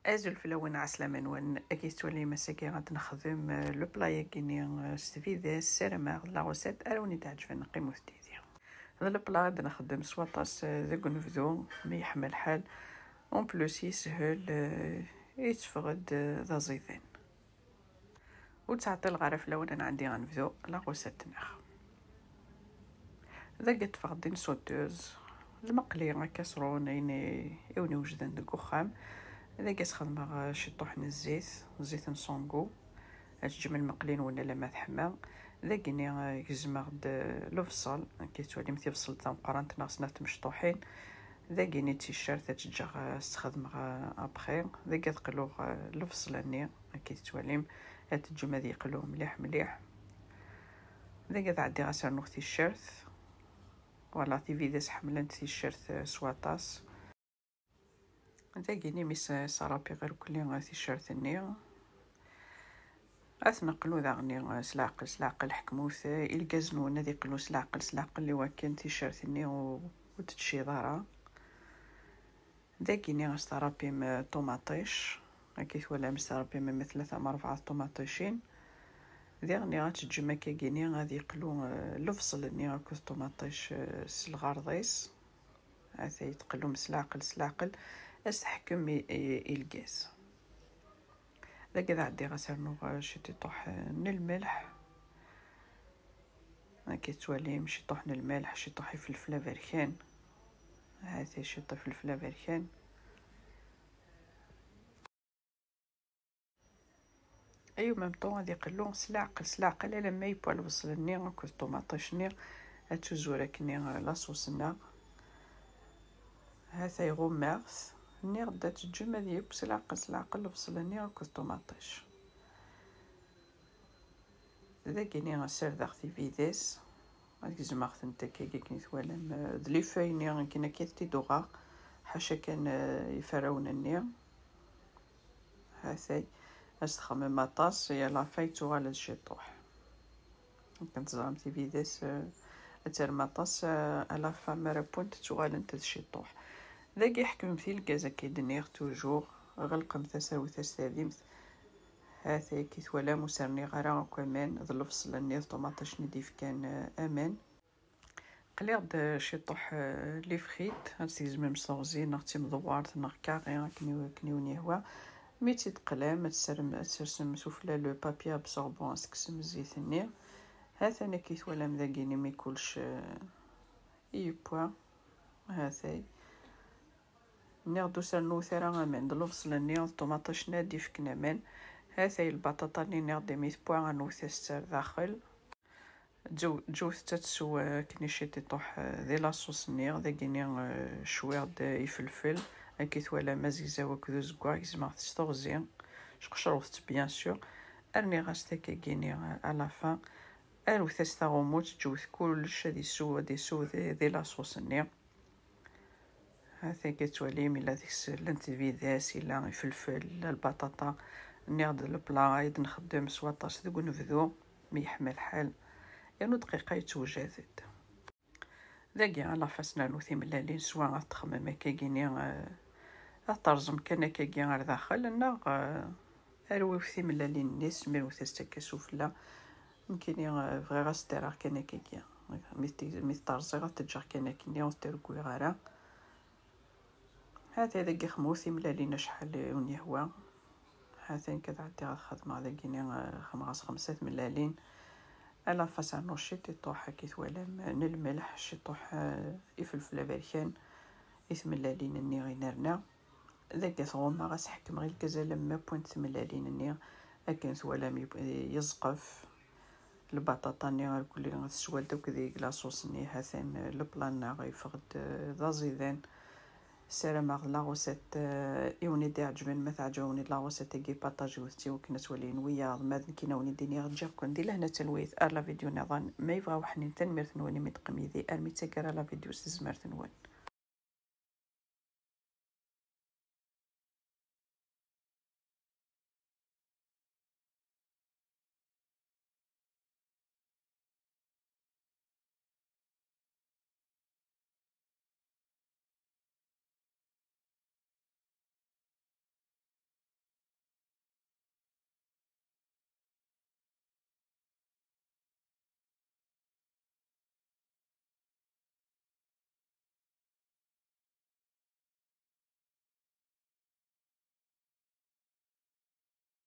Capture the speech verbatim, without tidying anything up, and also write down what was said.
Azul fell-awen, ɛeslama-nwen. Akka tettwalim, ass-agi ad nexdem, eh, le plat-agi-nni, eh, s tbidas. Ssarameɣ d la recette ara wen-d-ɛeǧben. Qqimet yid-i. D le plat ad nexdem s waṭas, eh, deg unebdu, mi yeḥma lḥal. En plus, yeshel, eh, yetteffeɣ-d, eh, d aẓidan. Ur ttɛeṭṭileɣ ara fell-awen, ad nɛeddi ad nebdu la recette-nneɣ. Dagi ṭṭfeɣ-d une sauteuse, lmeqli, akasrun, ayen i, i wen-iwejden deg uxxam. Dagi ad sxedmeɣ, eh, ciṭuḥ n zzit, zzit n sans-goût. Ad teǧǧem lmeqli-nwen alamma teḥma. Dagi-nni, eh, gezmeɣ-d, eh, lebṣel. Akka tettwalim tibṣelt tameqqrant neɣ snat tmecṭuḥin. Dagi-nni d ticcert ad tt-ǧǧeɣ, eh, ad tt-sxedmeɣ, eh, après. Dagi ad qluɣ, eh, lebṣel-nni. Akka tettwalim, ad teǧǧem ad yeqlu mliḥ mliḥ. Dagi ad ɛeddiɣ ad s-rnuɣ ticcert. Voilà, tibidest ḥemmlent ticcert, eh, s waṭas. Dagi-nni mi s-, sarapiɣ irkelli, eh, ticcert-nni. Ad ten-qlu daɣen, eh, s leɛqel, s leɛqel ḥekmut, eh, ilgaz-nwen ad iqlu s leɛqel, s leɛqel, i wakken ticcert-nni ur, ur tettciḍ ara. Dagi-nni ad s-terapim, eh, ṭumaṭic. Akka twalam, ad s-terapim ma tlata ma rebɛa ṭumaṭicin. Diɣen ad teǧǧem akkagi-nni ad yeqlu, eh, lebṣel-nni akked ṭumaṭic, eh, s lɣerḍ-is. Ata yettqellum s leɛqel, s leɛqel. Ad s-teḥkem i, i, i lgaz. Dagi ad ɛeddiɣ ad s-rnuɣ, eh, ciṭiṭuḥ, eh, n lmelḥ. Akka tettwalim, ciṭuḥ n lmelḥ, ciṭuḥ ifelfel aberkan. Hati ciṭuḥ ifelfel aberkan. Ay umamṭu ad iqellu s leɛqel, s leɛqel, alamma yewwa lebṣel-nni akked ṭumaṭic-nni, ad tuzur akkenni laṣus-nneɣ. Hata iɣummeɣ-t, nniɣ-d ad teǧǧem ad yeww s leɛqel, s leɛqel lebṣel-nni akked ṭumaṭic. Dagini ssardeɣ tibidas, ad gezmeɣ-tent akkagi akken twalam, eh, d les feuilles-nni akken akka i tent-id-uɣeɣ, ḥaca kan, eh, iferrawen-nni. Hatay, ad s-txemmem aṭas, i à la fin yettuɣal d ciṭuḥ. Akken teẓram tibidas, eh, ad tarem aṭas, eh, à la fin mi ara wwent ttuɣalent d ciṭuḥ. Dagi ḥekmemt i lgaz akka i d-nniɣ toujours, ɣelqemt-as, awit-as tadimt. Hatay, akka i twalam, ur s-rniɣ ara akk aman, d lebṣel-nni d ṭumaṭic-nni i d-yefkan, eh, aman. Qliɣ-d ciṭuḥ, eh, les frites, ad tt-tgezmem s teɣzi neɣ d timdewwart neɣ carré, akken i, akken i wen-yehwa. Mi tt-id-teqlam, ad tserrem, ad tsersem sufella le papier absorbant, ad s-tekksem zzit-nni. Hatan akka i twalam dagini mi kullec, eh, yewwa. Hatay. Nniɣ-d ur s-rennut ara aman, d lebṣel-nni d ṭumaṭic-nni ad d-yefken aman. Hatay lbaṭaṭa-nni, nniɣ-d imi tewwa, rnut-as-tt ar daxel. Ǧew-, ǧewwtet ad tsew, eh, akken i ciṭiṭuḥ, eh, di laṣus-nni. Dagini, eh, cwiɣ-d, eh, ifelfel. Akka i twalam azegzaw akked uzeggaɣ, gezmeɣ-t s teɣzi. Sqecrewt-tt bien sûr. Rniɣ-as takagini, eh, à la fin. Arwet-as taɣumut, ǧewwet kullec ad isew, ad isew di, di laṣus-nni. Hatay akka tettwalim, ila deg-s llant tbidas, ila ifelfel, ila lbaṭaṭa. Nniɣ-d le plat ay d-nxeddem s waṭas deg unebdu, mi yeḥma lḥal. Yernu dqiqa yettwejjad-d. Dagi, à la fin, ad s-nernu timellalin, swa ad txemmem akkagini, eh, ad terẓem kan akkagi ar daxel, neɣ, eh, Rwiɣ timellalin-nni, smirwet-as-tt akka sufella. Nekkini, eh, bɣiɣ ad s-d-rreɣ kan akkagi. Mi t-, mi t-terẓiɣ, ad t-ǧǧeɣ kan akkenni, ur t-rewwiɣ ara. Hata dagi xemmu timellalin acḥal i wen-yehwa. Hata nekk ad ɛeddiɣ ad xedmeɣ dagini, eh, xemɣ-as xemsa tmellalin. À la fin, ad rnuɣ ciṭuḥ, akka i twalam, n lmelḥ, ciṭuḥ, eh, ifelfel aberkan i tmellalin-nni i nerna. Dagi tɣumma, ɣas ḥekmeɣ i lgaz alamma wwant tmellalin-nni. Akken twalam yeb-, yeẓqef. Lbaṭaṭa-nni irkelli teswalt akk deg laṣus-nni. Hatan le plat-nneɣ yeffeɣ-d, eh, d aẓidan. Ssarameɣ d la recette, eh, i wen-id-iɛeǧben. Ma teɛǧeb-awen-id la recette-agi, partagiwet-tt i wakken ad tt-walin wiyaḍ. Ma d nekkini a wen-id-iniɣ, ǧǧiɣ-ken di lehna d talwit. Ar la vidéo niḍen, ma yebɣa weḥnin. Tanemmirt-nwen imi d-teqqim yid-i armi d taggara, la vidéo s tezmert-nwen.